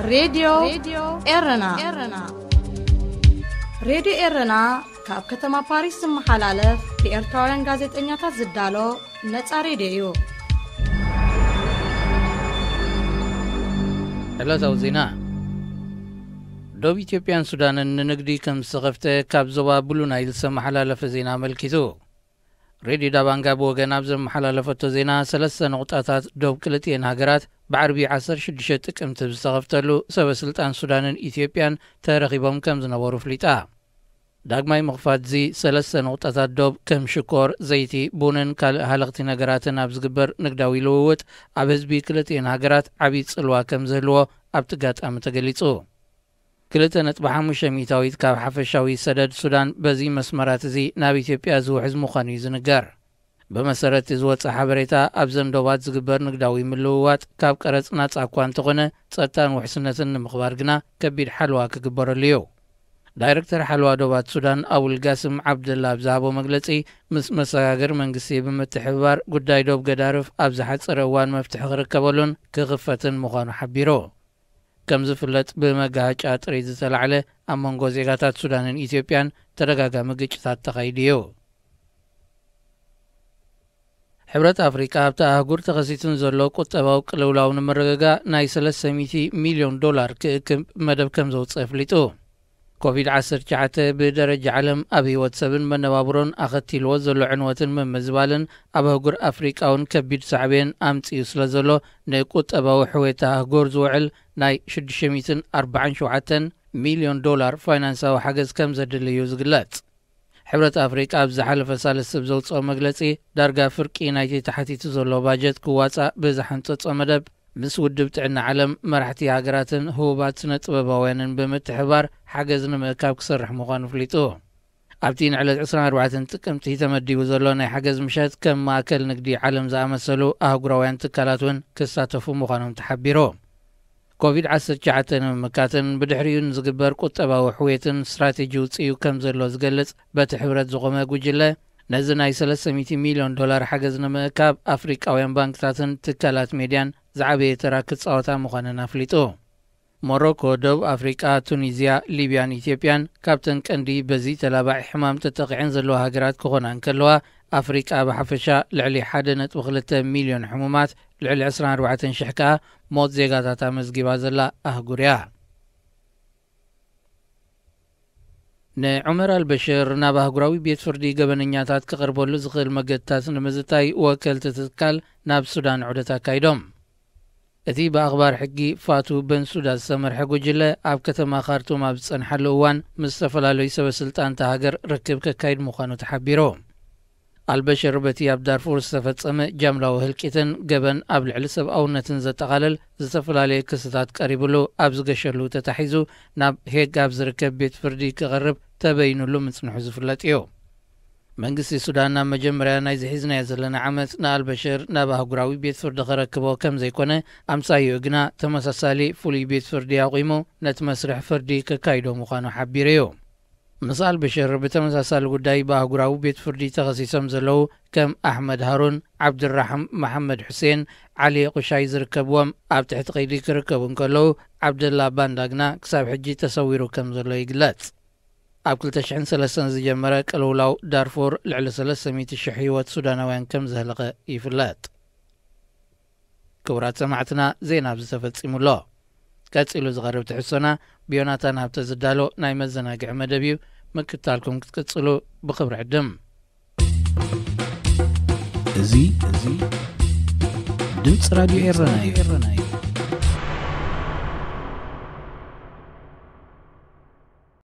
ሬድዮ ኤረና። ሬድዮ ኤረና ካብ ከተማ ፓሪስ ዝመሓላለፍ ብኤርትራውያን ጋዜጠኛታት ዝዳሎ ነጻ ሬድዮ እዩ። ዕለታዊ ዜና። ዶብ ኢትዮጵያን ሱዳንን ንንግዲ ከም ዝተኸፍተ ካብ ዞባ ብሉ ናይል ዝተመሓላለፈ ዜና ኣመልኪቱ። ሬድዮ ዳባንጋ ብወገን ኣብ ዘመሓላለፈቶ ዜና፣ ሰለስተ ነቑጣታት ዶብ ክልቲኤን ሃገራት ብዓርቢ ዓሰርተ ሽዱሽተ ጥቅምቲ ዝተኸፍተሉ ሰበ ስልጣን ሱዳንን ኢትዮጵያን ተረኺቦም ከም ዝነበሩ ፍሊጣ። ዳግማይ ምኽፋት እዚ ሰለስተ ነቑጣታት ዶብ ከም ሽኮር፣ ዘይቲ፣ ቡንን ካልእ ሃለኽቲ ነገራትን ኣብ ዝግበር ንግዳዊ ልውውጥ ኣብ ህዝቢ ክልቲኤን ሃገራት ዓብዪ ጽልዋ ከም ዝህልዎ ኣብቲ ኣጋጣሚ ተገሊጹ። ክልተ ነጥቢ ሓሙሽተ ሚእታዊት ካብ ሓፈሻዊ ሰደድ ሱዳን በዚ መስመራት እዚ ናብ ኢትዮጵያ ዝውሕዝ ምዃኑ እዩ ዝንገር። ብመሰረት እቲ ዝወጸ ሓበሬታ፣ ኣብዘን ዶባት ዝግበር ንግዳዊ ምልውዋጥ ካብ ቀረጽ ናጻ እኳ እንተኾነ፣ ጸጥታን ውሕስነትን ንምኽባር ግና ከቢድ ሓለዋ ክግበረሉ እዩ። ዳይረክተር ሓለዋ ዶባት ሱዳን ኣቡል ጋስም ዓብደላ ኣብ ዝሃቦ መግለጺ፣ ምስ መሰጋገር መንግስቲ ብምትሕብባር ጉዳይ ዶብ ገዳርፍ ኣብ ዝሓጸረ እዋን መፍትሒ ክርከበሉን ክኽፈትን ምዃኑ ሓቢሩ። ከም ዝፍለጥ፣ ብመጋሃጫ ጥሪት ዝተላዕለ ኣብ መንጎ ዜጋታት ሱዳንን ኢትዮጵያን ተደጋጋሚ ግጭታት ተኻይዱ እዩ። ሕብረት ኣፍሪቃ ኣብታ ኣህጉር ተኸሲቱ ንዘሎ ቁጠባዊ ቅልውላው ንምርግጋእ ናይ ሰለስተ ሚእቲ ሚልዮን ዶላር ክእክብ መደብ ከም ዘውጽእ ኣፍሊጡ። ኮቪድ ዓሰርተ ትሽዓተ ብደረጃ ዓለም ኣብ ህይወት ሰብን መነባብሮን ኣኸቲልዎ ዘሎ ዕንወትን ምምዝባልን ኣብ ኣህጉር ኣፍሪቃ እውን ከቢድ ሳዕቤን ኣምጺኡ ስለ ዘሎ፣ ንቁጠባዊ ሕውየት ኣህጉር ዝውዕል ናይ ሽዱሽተ ሚእትን ኣርባዓን ሸውዓተን ሚልዮን ዶላር ፋይናንሳዊ ሓገዝ ከም ዘድሊ እዩ ዝግለጽ። ሕብረት ኣፍሪቃ ኣብ ዝሓለፈ ሳልስቲ ብዘውጽኦ መግለጺ፣ ዳርጋ ፍርቂ ናይቲ ተሓቲቱ ዘሎ ባጀት ክዋጻእ ብዝሓንጸጾ መደብ፣ ምስ ውድብ ጥዕና ዓለም፣ መራሕቲ ሃገራትን ህቡባት ስነ ጥበባውያንን ብምትሕባር ሓገዝ ንምእካብ ክሰርሕ ምዃኑ ኣፍሊጡ። ኣብቲ ንዕለት ዕስራን ኣርባዕተን ጥቅምቲ ተመዲቡ ዘሎ ናይ ሓገዝ ምሸት፣ ከም ማእከል ንግዲ ዓለም ዝኣመሰሉ ኣህጉራውያን ትካላት እውን ክሳተፉ ምዃኖም ተሓቢሩ። ኮቪድ ዓሰርተ ትሽዓተ ንምምካትን ብድሕሪኡ ንዝግበር ቁጠባዊ ሕውየትን ስትራቴጂ ውጽእ እዩ ከም ዘሎ ዝገልጽ በቲ ሕብረት ዝቖመ ጉጅለ፣ ነዚ ናይ ሰለስተ ሚእቲ ሚልዮን ዶላር ሓገዝ ንምእካብ ኣፍሪቃውያን ባንክታትን ትካላት ሜድያን ዝዓበየ ተራ ክጻወታ ምዃነን ኣፍሊጡ። ሞሮኮ፣ ደቡብ ኣፍሪቃ፣ ቱኒዝያ፣ ሊብያን ኢትዮጵያን ካብተን ቀንዲ በዚ ተላባዒ ሕማም ተጠቒዐን ዘለዋ ሃገራት ክኾና እንከለዋ፣ ኣፍሪቃ ብሓፈሻ ልዕሊ ሓደ ነጥቢ ክልተ ሚልዮን ሕሙማት፣ ልዕሊ ዕስራን ኣርባዕተን ሽሕ ከኣ ሞት ዜጋታት ኣመዝጊባ ዘላ ኣህጉር እያ። ንዑመር ኣልበሽር ናብ ኣህጉራዊ ቤት ፍርዲ ገበነኛታት ክቐርበሉ ዝኽእል መገድታት ንምዝታይ ወከልቲ ትካል ናብ ሱዳን ዑደት ኣካይዶም። እቲ ብኣኽባር ሕጊ ፋቱ በንሱዳ ዝተመርሐ ጉጅለ፣ ኣብ ከተማ ካርቱም ኣብ ዝጸንሓሉ እዋን ምስ ዝተፈላለዩ ሰበ ስልጣን እታ ሃገር ርክብ ከካይድ ምዃኑ ተሓቢሩ። ኣልበሽር በቲ ኣብ ዳርፉር ዝተፈጸመ ጃምላዊ ህልቂትን ገበን ኣብ ልዕሊ ሰብኣውነትን ዘጠቓልል ዝተፈላለየ ክስታት ቀሪብሉ ኣብ ዝገሸሉ ተታሒዙ፣ ናብ ሄግ ኣብ ዝርከብ ቤት ፍርዲ ክቐርብ ተበይኑሉ ምጽንሑ ዝፍለጥ እዩ። መንግስቲ ሱዳን፣ ናብ መጀመርያ ናይዚ ሒዝናዮ ዘለና ዓመት ንኣልበሽር ናብ ኣህጉራዊ ቤት ፍርዲ ከረክቦ ከም ዘይኮነ፣ ኣምሳይኡ ግና ተመሳሳሊ ፍሉይ ቤት ፍርዲ ኣቑሙ ነቲ መስርሕ ፍርዲ ከካይዶ ምዃኑ ሓቢሩ እዩ። ምስ ኣልበሽር ብተመሳሳሊ ጉዳይ ብኣህጉራዊ ቤት ፍርዲ ተኸሲሶም ዘለዉ ከም ኣሕመድ ሃሩን፣ ዓብድራሕም መሓመድ ሑሴን፣ ዓሊ ቁሻይ ዝርከብዎም፣ ኣብ ትሕቲ ቀይዲ ክርከቡ እንከለዉ፣ ዓብደላ ባንዳ ግና ክሳብ ሕጂ ተሰዊሩ ከም ዘሎ ይግለጽ። ኣብ ክልተ ሽሕን ሰለስተን ዝጀመረ ቅልውላው ዳርፉር፣ ልዕሊ ሰለስተ ሚእቲ ሽሕ ህይወት ሱዳናውያን ከም ዘህለቐ ይፍለጥ። ክቡራት ሰማዕትና፣ ዜና ኣብዚ ተፈጺሙ ኣሎ። ቀጺሉ ዝቐርብ ትሕዝቶና ብዮናታን ሃብተ ዝዳሎ ናይ መዘናግዒ መደብ እዩ። ምክትታልኩም ክትቅጽሉ ብኽብሪ ዕድም። እዚ፣ እዚ ድምጺ ራድዮ ኤረና እዩ።